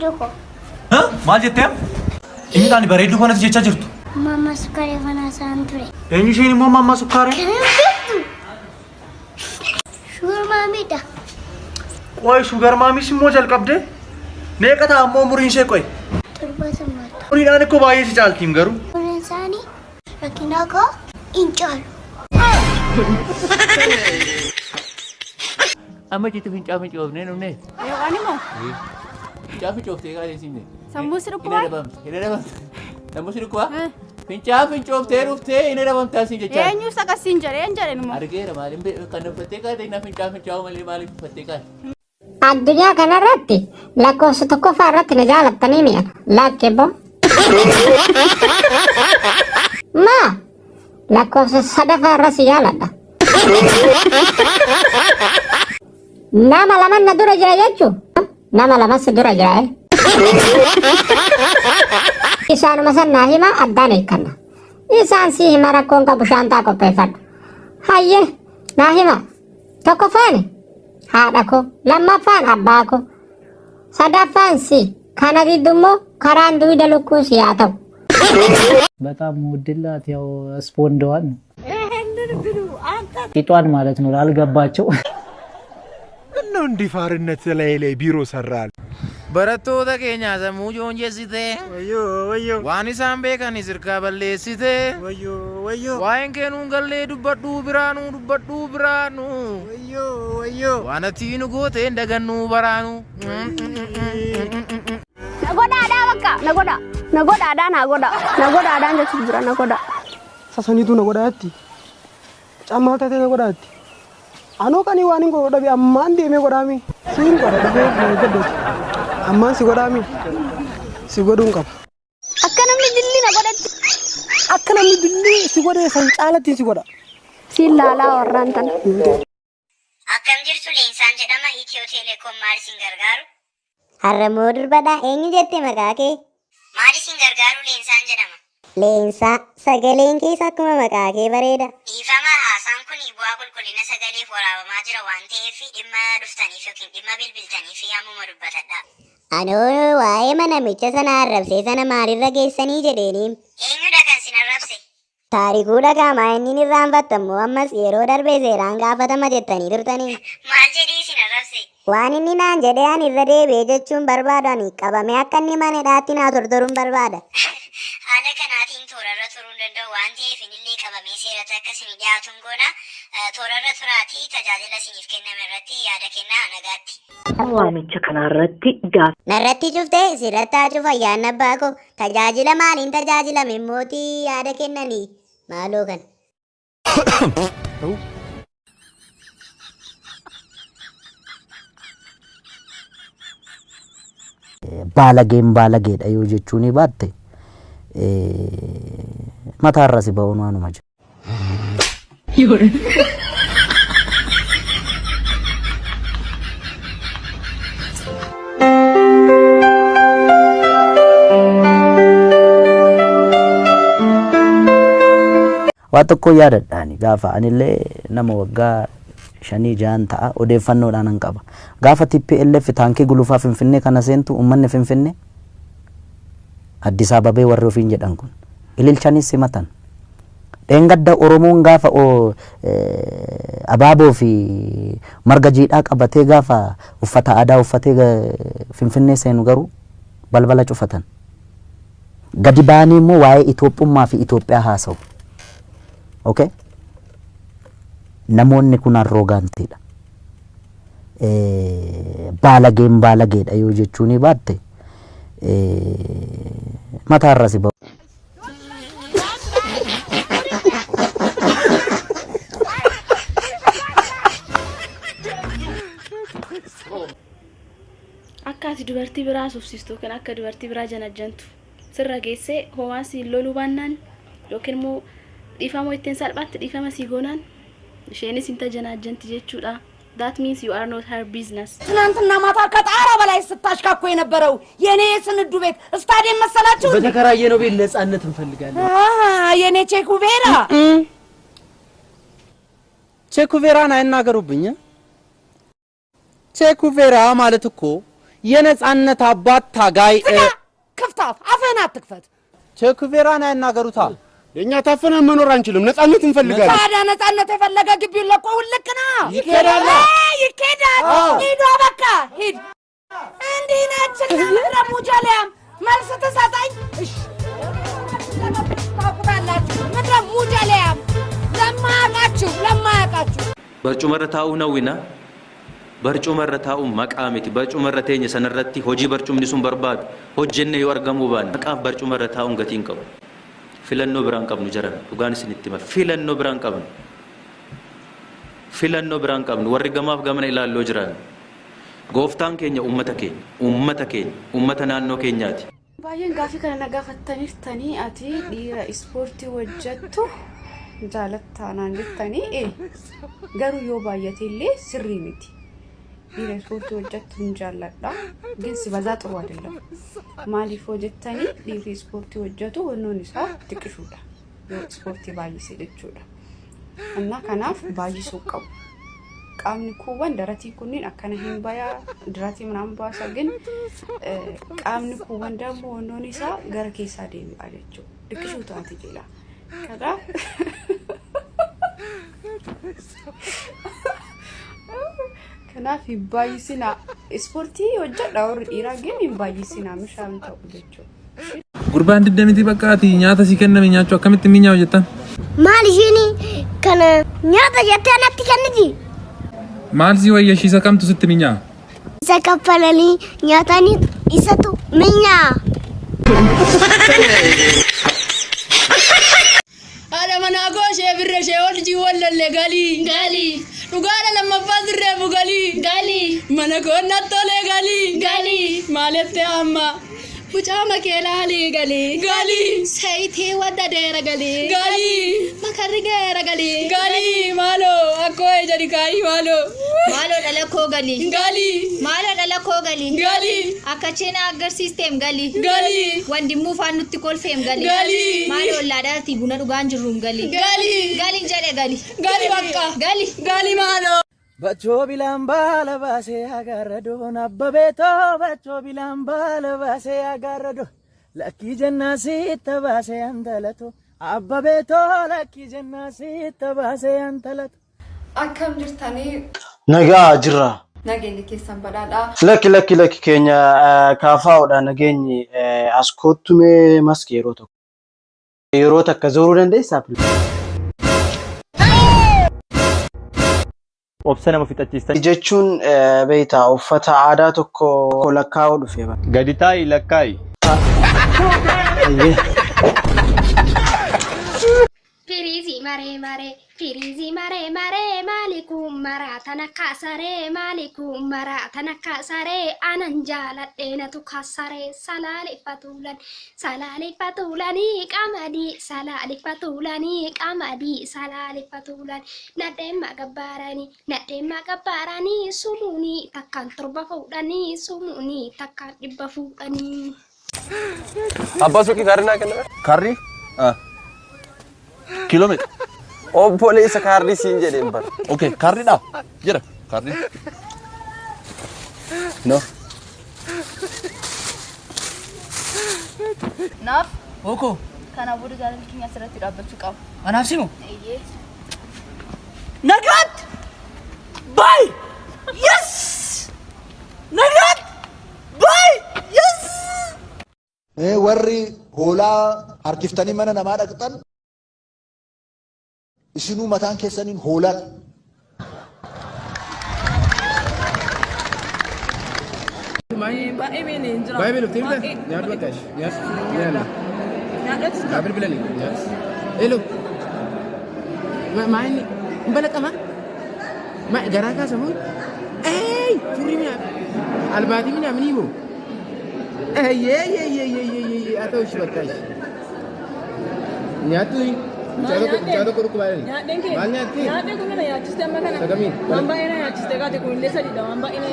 Bareedduu koo. Maal jettee? Inni taani bareedduu kanatti jechaa jirtu. Mamma sukkaaree fanaa isaan ture. Eenyu isheen immoo mamma sukkaaree? Kan hin beektu. Shugar maamiidha. Qoy shugar maamis immoo jalqabdee? Meeqa ta'a ammoo umuriin ishee qoy? Torbaatama ta'a. Umuriidhaan ikkoo baay'ee si caaltiim garuu. Umuriin isaanii rakkinaa koo hin caalu. Amma citu fincaa fincoofnee dhumnee. Ani moo Fincaa fincooftee qaalee siinne. Sammuu si Hin dhukkubaa? adabamte. Hin adabamte. Sammuu si dhukkubaa? Fincaa fincooftee dhuftee hin adabamtaa siin jechaa. Eenyu isa qasiin jedhe een jedhe immoo. Argeera maaliin kan uffattee kaate na fincaa fincaa'u malee maaliif uffattee kaate? Addunyaa kanarratti lakkoofsa tokkoffaa irratti na jaalattanii mi'a. Lakki boo. Maa lakkoofsa sadaffaa irra si jaaladha. Nama laman na dura jira jechuun nama lama si dura jira. Eh. Isaanuma san naa hima addaan hiikkanna. Isaan si hima rakkoon qabu shaantaa qopheeffadhu. Hayyee naa hima. Tokkoffaan haadha koo, lammaffaan abbaa koo, sadaffaan si. Kana gidduu immoo karaan dugda lukkuu si haa ta'u. በጣም ውድላት ያው ስፖንዳዋን ነው ቂጧን ማለት ነው። ላልገባቸው ምነው እንዲህ ፋርነት ላይ ላይ ቢሮ ሰራል? Barattoota keenya sammuu joonjessitee waan isaan beekan sirkaa balleessitee waa'een keenuun gallee dubbadhuu biraanuu dubbadhuu biraanuu waan ati nu gooteen dagannuu baraanuu. Na godhaadhaa bakka na godha. Na godhaadhaa na godha. Na godhaadhaan jechuun jira na godha. Sasaniitu na godhaatti. Mucaan maal taatee na godhaatti? Anoo qanii waan hin godhu dhabe ammaan deemee godhaami. Siin godha dhufee na eeggadhooti. Ammaan si godhaami. Si godhuun qaba. Akka namni dilli na godhatti. Akka namni dilli si godhe san caalatti si godha. Siin laalaa warraan tana. Akkam jirtu Leensaan jedhama Itiyoo Teleekoom maal isin gargaaru? Har'a moo durbadha eenyu jette maqaa kee? Maal isin gargaaru Leensaan jedhama. Leensaa sagaleen keessa akkuma maqaa kee bareeda. Dhiifama haasaan kun bu'aa qulqullina sagaleef waraabamaa jira waan ta'eef dhimma dhuftaniif yookiin dhimma bilbiltaniif ammuma dubbatadha. Anoo waa'ee namicha sana arrabsee sana maalirra geessanii jedheeniim. Eenyudha kan sin arrabse? Taarikuu dhagaamaa inni irraanfattammoo ammas yeroo darbe seeraan gaafatama jettanii turtanii. Maal jedhee isin arrabse? Waan inni naan jedhee ani irra deebi'ee jechuun barbaadu ani qabamee akka inni mana hidhaatti naa tortoruun barbaada. Haala kanaatiin toorarra turuu hin danda'u waan ta'eef inillee qabamee seeratti akka isin dhiyaatuun goona. Toorarra turaatii tajaajila isiniif kenname irratti yaada kennaa nagaatti. Waamicha kanarratti gaaffii. Narratti cuftee sirratti haa cufa ayyaanni abbaa koo tajaajila maaliin tajaajilame mootii yaada kennanii maaloo kan. Baalageen baalageedha yoo jechuun baatte mataarra si ba'uun waanuma jiru. Waa tokko yaadadhaani gaafa anillee nama waggaa 5 6 ta'a odeeffannoodhaan an qaba. Gaafa TPLF taankii gulufaa Finfinnee kana seentu uummanni Finfinnee Addis Ababee warri ofiin jedhan kun ililchanis simatan. Dheengadda Oromoon gaafa abaaboo fi marga jiidhaa qabatee gaafa uffata aadaa uffatee Finfinnee seenu garuu balbala cufatan. Gadi ba'anii immoo waa'ee Itoophummaa fi Itoophiyaa haasa'u. Okay? Namoonni kun arroogaantiidha. Baalageen baalageedha yoo jechuun baatte mataarra si ba'u. Akka ati dubartii biraa haasofsiistu yookiin akka dubartii biraa janajjantu sirra geessee homaa siin loluu baannaan yookiin immoo dhiifama ittiin salphaatti dhiifama sii goonaan isheenis hin tajanaajjanti jechuudha. That means you are not her business. ትናንትና ማታ ከጣራ በላይ ስታሽካኮ የነበረው የኔ የስንዱ ቤት ስታዲየም መሰላችሁ? በተከራየነው ቤት ነጻነት እንፈልጋለን። የኔ ቼኩቬራ ቼኩቬራን አይናገሩብኝ። ቼኩቬራ ማለት እኮ የነጻነት አባት ታጋይ ክፍታፍ አፍህን አትክፈት። ቼኩቬራን አይናገሩታ። እኛ ታፈነን መኖር አንችልም። ነጻነት እንፈልጋለን። ታዲያ ነጻነት የፈለገ ግቢውን ለቆ ውልቅ ነው። ይኬዳል። ይኬዳል። ሂዶ በቃ ሂድ። እንዲህ ነችና ምድረ ሙጀሊያም መልስ ትሰጠኝ። እሺ ታውቁታላችሁ። ምድረ ሙጀሊያም ለማያውቃችሁ ለማያውቃችሁ Barcuma irra taa'uu nawwina. Barcuma irra taa'uun maqaa miti. Barcuma irra teenya sanarratti hojii barcumni sun barbaadu hojjenne yoo argamuu baanne maqaaf barcuma irra taa'uun gatii hin qabu. Filannoo biraan qabnu jaran dhugaan isinitti hima. Filannoo biraan qabnu. Filannoo biraan qabnu warri gamaaf gamana ilaalloo jiran. Gooftaan keenya uummata keenya, uummata keenya, uummata naannoo keenyaati. Baay'een gaafii kana na gaafattaniirtanii ati dhiira ispoortii hojjettu jaalattaa naan jettanii garuu yoo baay'ate illee sirrii miti. Dhiira ispoortii hojjettu hin jaalladha. ግን ሲበዛ ጥሩ አይደለም። Maaliif hojjettanii dhiirri ispoortii hojjetu wannoon isaa xiqqishuudha. Yoo ispoortii baay'ise jechuudha. እና kanaaf baay'isuu qabu. Qaamni kuuwwan daratii kunniin akkana hin bayaa daratii ምናምን baasa ግን qaamni kuuwwan ደግሞ wannoon isaa gara keessaa deebi'a jechuudha. Xiqqishuu taate jedha. Kanaaf kanaaf hin baay'isinaa. Ispoortii hojjedha warri dhiiraa ግን hin baay'isinaa bishaan ta'u jechuudha. Gurbaan diddamitii bakka ati nyaata sii kenname nyaachuu akkamitti mi'aawu jettan? Maal ishiin kana nyaata jettee natti kenniti? Maal si wayya ishiisa kamtu sitti mi'aawa? Isa kaffalanii nyaatanii isatu mi'aawa. Haadha manaa koo ishee birra ishee ol wallalle galii. Galii. Dhugaadha lammaffaa sirreefu galii. Galii. Mana koo natti tolee galii. Galii. Maalettee amma. Mucaa makeelaalii galii. Galii. Sayitii wadda deera galii. Galii. Makarri geera galii. Galii. Maaloo akkoo jedhi kaayii maaloo. Maaloo dhala koo galii. Galii. Maaloo dhala koo galii. Galii. Akka isheen agarsiisteem galii. Galii. Wandimmuu faan nutti kolfeem galii. Galii. Maaloo ollaadhaati buna dhugaan jirruum galii. Galii. Galiin jedhe gali. Gali bakka. Gali. Gali maaloo. Bachoo bilaan baala baasee agarra abbabeetoo bachoo bilaan baala baasee agarra lakkii jennaa sitta baasee antalatu abbabeetoo lakkii jennaa sitta baasee antalatu. Akkam jirtanii? Nagaa jirra. Nageenyi keessan badhaadhaa. Lakki lakki lakki keenya kaafaa'uudha nageenyi as kottumee maski yeroo tokko. Yeroo takka zooruu dandeessaa? Obsa nama fixachiistan. Jechuun beektaa uffata aadaa tokko lakkaa'uu dhufe. Gadi taa'i lakkaa'i. Firiizii maree maree firiizii maree maree maali kun maraa tana kaasaree maali kun maraa tana kaasaree anan jaaladheenatu kaasaree salaaleffatuulan salaaleffatuulanii qamadii salaaleffatuulanii qamadii salaaleffatuulan nadheen magabbaaranii nadheen magabbaaranii sumuunii takkaan 7 fuudhanii sumuunii takkaan 100 fuudhanii. Abbaa suuqii kaarrii naa kenname. Kaarrii? Kiiloo meeqa? Obboleessa kaarrii siin jedheen bara. Okay, kaarriidha? Jira, kaarrii. No. Naaf. Oko. Kana booda jaalalli keenya asirratti dhaabbachuu qaba. Anaaf simu? Eeyyee. Nagaatti! Bye! Yes! Nagaatti! Bye! Yes! Warri hoolaa harkiftanii mana namaa dhaqxan isinuu mataan keessaniin hoolaadha. Baay'ee beelee hin jira. Baay'ee beeloftee jirta? Nyaadhu bakka ishee. Nyaadhu. Nyaadhu. Nyaadhatu. Haa bilbilanii. Nyaadhu. Elo. Maa inni hin balaqama? Ma garaa kaasa moo? Eey! Furrii minaa. Albaatii minaa minii moo? Eeyyee eeyyee eeyyee eeyyee haa ta'u ishee bakka ishee. Nyaattu mucaa tokko dhukkubaa jedhani. Nyaadheen kee. Maal nyaattee? Nyaadheen kun na nyaachiste amma kana. Sagamiin. Waan baay'ee na nyaachiste kaate kun illee sadiidha waan baay'ee na.